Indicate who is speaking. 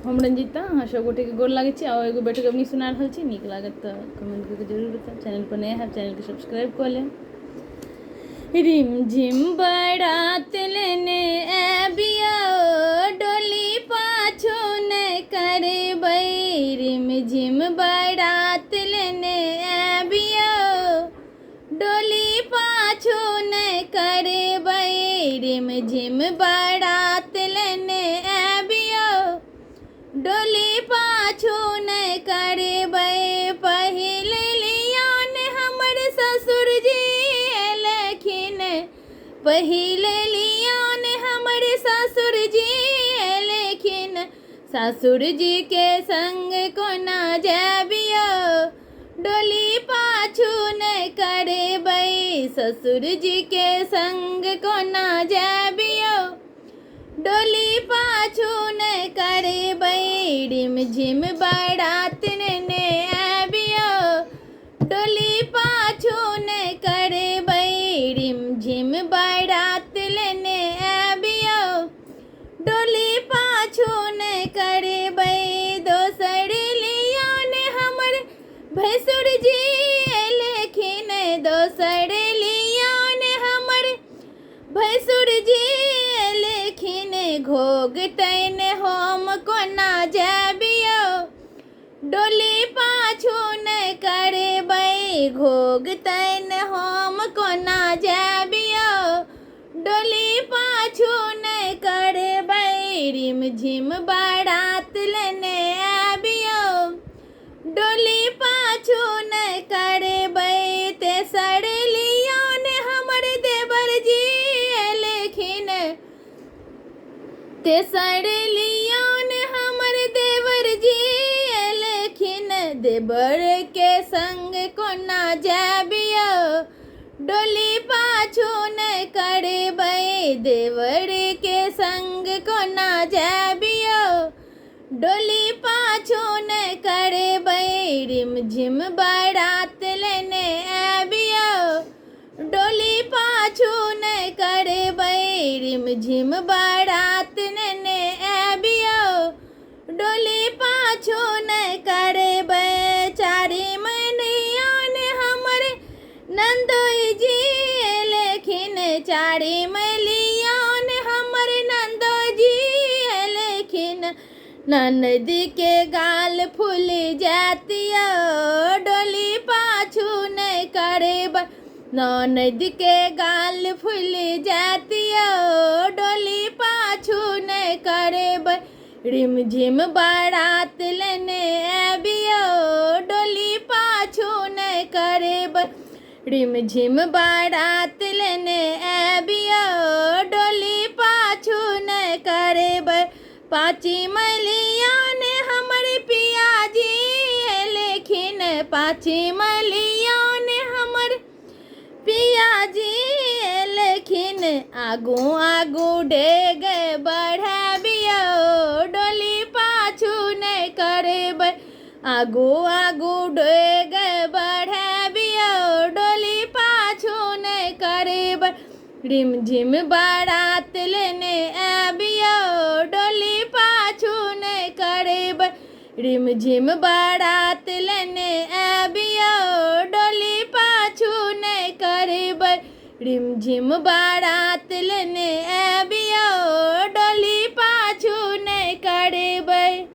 Speaker 1: हम रंजीता अहाँ सब गोटेके गोर लागै छी। आओर एगो बेटगबनी सुना रहल छी, नीक लागत तऽ कमेंट कऽ के जरूर बतायब। चैनल पर नया हैब चैनलके सब्सक्राइब कऽ लेब। रिम झिम बरात लेने आबियौ, डोली पाछू नहि करबै। रिम झिम बरात लेने आबियौ, डोली पाछू नहि करबै। रिम झिम बरात लेने आबियौ, डोली पाछू नहि करबै। पहिले लियौन हमर ससुर जी एलखिन, पहिले लियौन हमर ससुर जी एलखिन, ससुर जी के संग कोना जाबियौ, डोली पाछू नहि करबै। ससुर जी के संग कोना जाबियौ, डोली पाछू नहि करबै। रिम झिम बारात नेने आबियौ, डोली पाछू नहि करबै। रिम झिम बारात लेने आबियौ, डोली पाछू नहि करबै। दोसर लियौन हमर भैंसुर जी एलखिन, दोसर लियौन हमर भैंसुर जी एलखिन, घोघ तैन हम कोना जाबियौ, डोली पाछू नहि करबै। घोघ तैन हम कोना जाबियौ, डोली पाछू नहि करबै। रिम झिम बारात लेने आबियौ, डोली पाछू नहि करबै। तेसर लियौन हमर देवर जी एलखिन, तेसर लियौन हमर देवर जी एलखिन, देवर के संग कोना जाबियौ, डोली पाछू नहि करबै। देवर के संग कोना जाबियौ, डोली पाछू नहि करबै। रिम झिम बारात लेने आबियौ, डोली पाछू नहि करबै। रिम झिम बारात नेने आबियौ, डोली पाछू नहि करबै। चारिम लियौन हमर नन्दोइ जी एलखिन, चारिम लियौन हमर नन्दो जी एलखिन, ननद के गाल फूल जातियौ, डोली पाछू नहि करबै। ननद के गाल फूल जातियौ, डोली पाछू नहि करबै। रिम झिम बारात लेने आबियौ, डोली पाछू नहि करबै। रिम झिम बारात लेने आबियौ, डोली पाछू नहि करबै। पाँचिम लियौन हमर पियाजी एलखिन, पाँचिम लियौन हमर पियाजी एलखिन, आगू आगू डेग बढ़ाबियौ, डोली पाछू नहि करबै। आगू आगू डेग बढ़ाबियौ, डोली पाछू नहि करबै। रिम झिम बारात लेने आबियौ, डोली पाछू नहि करबै। रिम झिम बारात लेने आबियौ, डोली पाछू नहि करबै। रिम झिम बारात लेने आबियौ,